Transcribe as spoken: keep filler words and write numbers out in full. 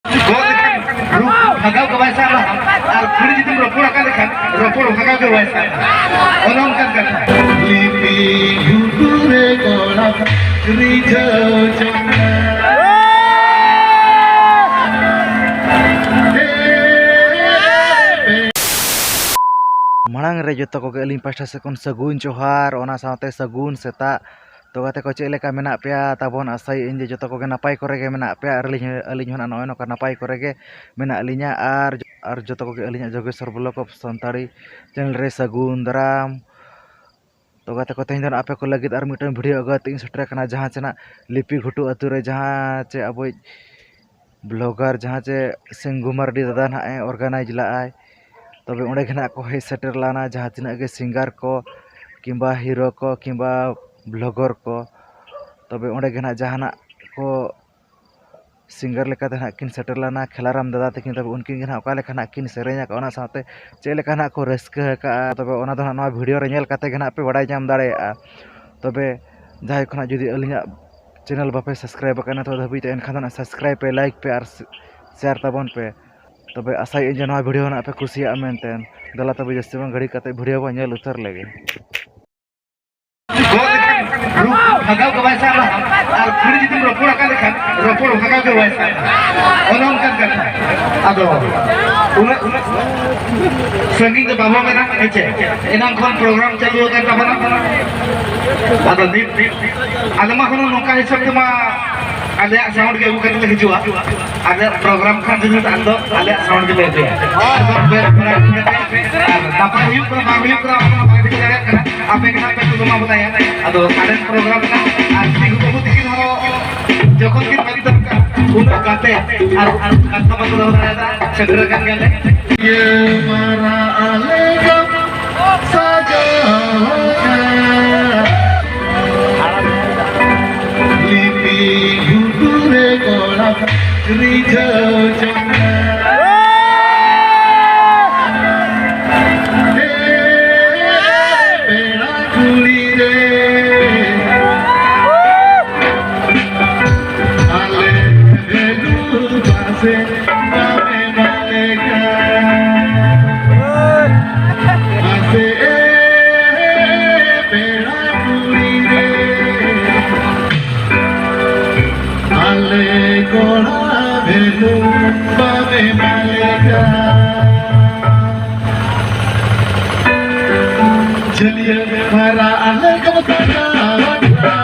ᱜᱚᱜ ᱞᱮᱠᱷᱟᱱ ᱨᱩ ᱵᱷᱟᱜᱟᱣ ᱜᱮ ᱵᱟᱭ ᱥᱟᱵᱟ, ᱟᱨ ᱠᱩᱲᱤ ᱡᱩᱫᱤᱢ ᱨᱚᱯᱚᱲ ᱟᱠᱟᱫ ᱞᱮᱠᱷᱟᱱ ᱨᱚᱯᱚᱲ ᱵᱷᱟᱜᱟᱣ ᱜᱮ ᱵᱟᱭ ᱥᱟᱵᱟ᱾ ᱚᱱᱮ ᱚᱱᱠᱟᱱ ᱠᱟᱛᱷᱟ᱾ ᱞᱤᱯᱤ ᱜᱷᱩᱴᱩ ᱨᱮ ᱠᱚᱲᱟ ᱨᱤᱡᱷᱟᱹᱣ ᱪᱚᱝ᱾ ᱢᱟᱲᱟᱝ ᱨᱮ ᱡᱚᱛᱚ ᱠᱚᱜᱮ ᱟᱹᱞᱤᱧ ᱯᱟᱦᱴᱟ ᱥᱮᱫ ᱠᱷᱚᱱ ᱥᱟᱹᱜᱩᱱ ᱡᱚᱦᱟᱨ, ᱚᱱᱟ ᱥᱟᱶᱛᱮ ᱥᱟᱹᱜᱩᱱ ᱥᱮᱛᱟᱜ᱾ ᱛᱚ ᱜᱟᱛᱮ ᱠᱚ, ᱪᱮᱫ ᱞᱮᱠᱟ ᱢᱮᱱᱟᱜ ᱯᱮᱭᱟ ᱛᱟᱵᱚᱱ? ᱟᱥᱟᱭᱟᱹᱧ ᱡᱮ ᱡᱚᱛᱚ ᱠᱚᱜᱮ ᱱᱟᱯᱟᱭ ᱠᱚᱨᱮ ᱜᱮ ᱢᱮᱱᱟᱜ ᱯᱮᱭᱟ, ᱟᱨ ᱟᱹᱞᱤᱧ ᱦᱚᱸ, ᱟᱹᱞᱤᱧ ᱦᱚᱸ ᱱᱚᱜᱼᱚᱭ ᱱᱚᱝᱠᱟ ᱱᱟᱯᱟᱭ ᱠᱚᱨᱮ ᱜᱮ ᱢᱮᱱᱟᱜ ᱞᱤᱧᱟ᱾ ᱟᱨ, ᱟᱨ ᱡᱚᱛᱚ ᱠᱚᱜᱮ ᱟᱹᱞᱤᱧᱟᱜ ᱡᱳᱜᱮᱥᱣᱚᱨ vlog of ᱥᱟᱱᱛᱟᱲᱤ channel ᱨᱮ ᱥᱟᱹᱜᱩᱱ ᱫᱟᱨᱟᱢ᱾ ᱛᱚ ᱜᱟᱛᱮ ᱠᱚ, ᱛᱮᱦᱮᱧ ᱫᱚ ᱱᱟᱜ ᱟᱯᱮ ᱠᱚ ᱞᱟᱹᱜᱤᱫ ᱟᱨ ᱢᱤᱫᱴᱟᱝ video ᱟᱹᱜᱩ ᱠᱟᱛᱮ ᱤᱧ ᱥᱮᱴᱮᱨ ᱟᱠᱟᱱᱟ, ᱡᱟᱦᱟᱸ ᱪᱮ ᱱᱟᱜ ᱞᱤᱯᱤ ᱜᱷᱩᱴᱩ ᱟᱹᱛᱩ ᱨᱮ ᱡᱟᱦᱟᱸ ᱪᱮ ᱟᱵᱚᱭᱤᱡ vlogger ᱡᱟᱦᱟᱸ ᱪᱮ ᱥᱤᱝᱜᱩ ᱢᱟᱨᱰᱤ ᱫᱟᱫᱟ ᱱᱟᱜ ᱮ organize ᱞᱟᱜᱼᱟᱭ᱾ ᱛᱚᱵᱮ ᱚᱸᱰᱮ ᱜᱮ ᱱᱟᱜ ᱠᱚ ᱦᱮᱡ ᱥᱮᱴᱮᱨ ᱞᱮᱱᱟ, ᱡᱟᱦᱟᱸ ᱛᱤᱱᱟᱹᱜ ᱜᱮ singer ᱠᱚ ᱠᱤᱝᱵᱟ hero ᱠᱚ ᱠᱤᱝᱵᱟ vlogger ᱠᱚ᱾ ᱛᱚᱵᱮ ᱚᱸᱰᱮ ᱜᱮ ᱱᱟᱜ ᱡᱟᱦᱟᱱᱟᱜ ᱠᱚ singer ᱞᱮᱠᱟᱛᱮ ᱱᱟᱜ ᱠᱤᱱ ᱥᱮᱴᱮᱨ ᱞᱮᱱᱟ, ᱠᱷᱮᱞᱟᱨᱟᱢ ᱫᱟᱫᱟ ᱛᱟᱹᱠᱤᱱ᱾ ᱛᱚᱵᱮ ᱩᱱᱠᱤᱱ ᱜᱮ ᱱᱟᱜ ᱚᱠᱟ ᱞᱮᱠᱟ ᱱᱟᱜ ᱠᱤᱱ ᱥᱮᱨᱮᱧ ᱟᱠᱟᱫᱼᱟ, ᱚᱱᱟ ᱥᱟᱶᱛᱮ ᱪᱮᱫ ᱞᱮᱠᱟ ᱱᱟᱜ ᱠᱚ ᱨᱟᱹᱥᱠᱟᱹ ᱟᱠᱟᱫᱼᱟ, ᱛᱚᱵᱮ ᱚᱱᱟ ᱫᱚ ᱱᱟᱜ ᱱᱚᱣᱟ video ᱨᱮ ᱧᱮᱞ ᱠᱟᱛᱮ ᱜᱮ ᱱᱟᱜ ᱯᱮ ᱵᱟᱲᱟᱭ ᱧᱟᱢ ᱫᱟᱲᱮᱭᱟᱜᱼᱟ᱾ ᱛᱚᱵᱮ ᱡᱟᱦᱟᱸᱭ ᱠᱷᱚᱱᱟᱜ ᱡᱩᱫᱤ ᱟᱹᱞᱤᱧᱟᱜ channel ᱵᱟᱯᱮ subscribe ᱟᱠᱟᱫᱼᱟ ᱱᱤᱛᱚᱜ ᱫᱷᱟᱹᱵᱤᱡ ᱛᱮ, ᱮᱱᱠᱷᱟᱱ ᱫᱚ ᱱᱟᱜ subscribe ᱯᱮ, like ᱯᱮ ᱟᱨ share ᱛᱟᱵᱚᱱ ᱯᱮ᱾ ᱛᱚᱵᱮ ᱟᱥᱟᱭᱮᱫ ᱟᱹᱧ ᱡᱮ ᱱᱚᱣᱟ video ᱱᱟᱜ ᱯᱮ ᱠᱩᱥᱤᱭᱟᱜᱼᱟ ᱢᱮᱱᱛᱮ᱾ ᱫᱮᱞᱟ ᱛᱚᱵᱮ ᱡᱟᱹᱥᱛᱤ ᱵᱟᱝ ᱜᱷᱟᱹᱲᱤ ᱠᱟᱛᱮ video ᱵᱚᱱ ᱧᱮᱞ ᱩᱛᱟᱹᱨ ᱞᱮᱜᱮ᱾ ᱜᱚᱜ ᱞᱮᱠᱷᱟᱱ ᱨᱩ ᱵᱷᱟᱜᱟᱣ ᱜᱮ ᱵᱟᱭ ᱥᱟᱵᱟ, ᱟᱨ ᱠᱩᱲᱤ ᱡᱩᱫᱤᱢ ᱨᱚᱯᱚᱲ ᱟᱠᱟᱫ ᱞᱮᱠᱷᱟᱱ ᱨᱚᱯᱚᱲ ᱵᱷᱟᱜᱟᱣ ᱜᱮ ᱵᱟᱭ ᱥᱟᱵᱟ᱾ ᱚᱱᱮ ᱚᱱᱠᱟᱱ ᱠᱟᱛᱷᱟ᱾ ᱟᱫᱚ ᱩᱱᱟᱹᱜ, ᱩᱱᱟᱹᱜ ᱥᱟᱺᱜᱤᱧ ᱫᱚ ᱵᱟᱵᱚ ᱢᱮᱱᱟ, ᱦᱮᱸ ᱪᱮ? ᱮᱱᱟᱝ ᱠᱷᱚᱱ program ᱪᱟᱹᱞᱩ ᱟᱠᱟᱱ ᱛᱟᱵᱚᱱᱟ᱾ ᱟᱫᱚ ᱱᱤᱛ ᱟᱞᱮ ᱢᱟ ᱦᱩᱱᱟᱹᱝ ᱱᱚᱝᱠᱟ ᱦᱤᱥᱟᱹᱵ ᱛᱮᱢᱟ ᱟᱞᱮᱭᱟᱜ sound ᱜᱮ ᱟᱹᱜᱩ ᱠᱟᱛᱮ ᱞᱮ ᱦᱤᱡᱩᱜᱼᱟ᱾ ᱟᱞᱮᱭᱟᱜ program ᱠᱷᱟᱱ ᱡᱩᱫᱤ ᱟᱞᱮ ᱫᱚ ᱟᱞᱮᱭᱟᱜ sound ᱜᱮᱞᱮ ᱟᱹᱜᱩᱭᱟ᱾ ᱟᱨ ᱱᱟᱯᱟᱭ ᱦᱩᱭᱩᱜ ᱠᱟᱱᱟ ᱵᱟᱝ ᱦᱩᱭᱩᱜ ᱠᱟᱱᱟ, ᱚᱱᱟ ᱵᱟᱭ ᱴᱷᱤᱠ ᱫᱟᱲᱮᱭᱟᱜ ᱠᱟᱱᱟ᱾ ᱟᱯᱮ ᱜᱮ ᱱᱟᱜ ᱯᱮ ᱛᱩᱞᱟᱹᱢᱟ ᱵᱚᱱᱟᱭᱟ᱾ ᱟᱫᱚ ᱥᱟᱰᱮᱱ program ᱨᱮᱱᱟᱜ ᱟᱨ ᱥᱤᱝᱜᱩ ᱵᱟᱹᱵᱩ ᱛᱤᱠᱤᱱ ᱦᱚᱸ ᱡᱚᱠᱷᱚᱱ ᱠᱤᱱ ᱢᱮᱱ ᱫᱚᱨᱠᱟᱨ ᱩᱱᱟᱹᱜ ᱜᱟᱛᱮ ᱟᱨ, ᱟᱨ ᱠᱟᱛᱷᱟ ᱵᱟᱠᱚ ᱫᱚᱦᱚ ᱫᱟᱲᱮᱭᱟᱫᱟ, ᱥᱮᱴᱮᱨ ᱟᱠᱟᱱ ᱜᱮᱭᱟᱞᱮ᱾ ᱤᱭᱟᱹ ᱢᱟᱨᱟ ᱟᱞᱮ ᱫᱚ ᱥᱟᱡᱟᱣ ᱟᱠᱟᱫ ᱞᱤᱯᱤ ᱜᱷᱩᱴᱩ ᱨᱮ ᱠᱚᱲᱟ ᱨᱤᱡᱷᱟᱹᱣ ᱪᱚᱝᱟ᱾ ᱦᱮ ᱯᱮᱲᱟ ᱠᱩᱲᱤ ᱨᱮ, ᱟᱞᱮ ᱵᱷᱮᱞᱩ ᱵᱟᱥ ᱥᱮ ᱵᱟᱢᱮ ᱢᱟᱞᱮᱜᱟ᱾ ᱢᱟᱥᱮ ᱮ ᱯᱮᱲᱟ ᱠᱩᱲᱤ ᱨᱮ, ᱟᱞᱮ ᱠᱚᱲᱟ ᱵᱷᱮᱞᱩ ᱵᱟᱢᱮ ᱢᱟᱞᱮᱜᱟ᱾ ᱡᱷᱟᱹᱞᱤᱭᱟᱹ ᱢᱟᱨᱟ ᱟᱞᱮ ᱠᱚ ᱛᱟᱲᱟ ᱟᱠᱷᱲᱟ᱾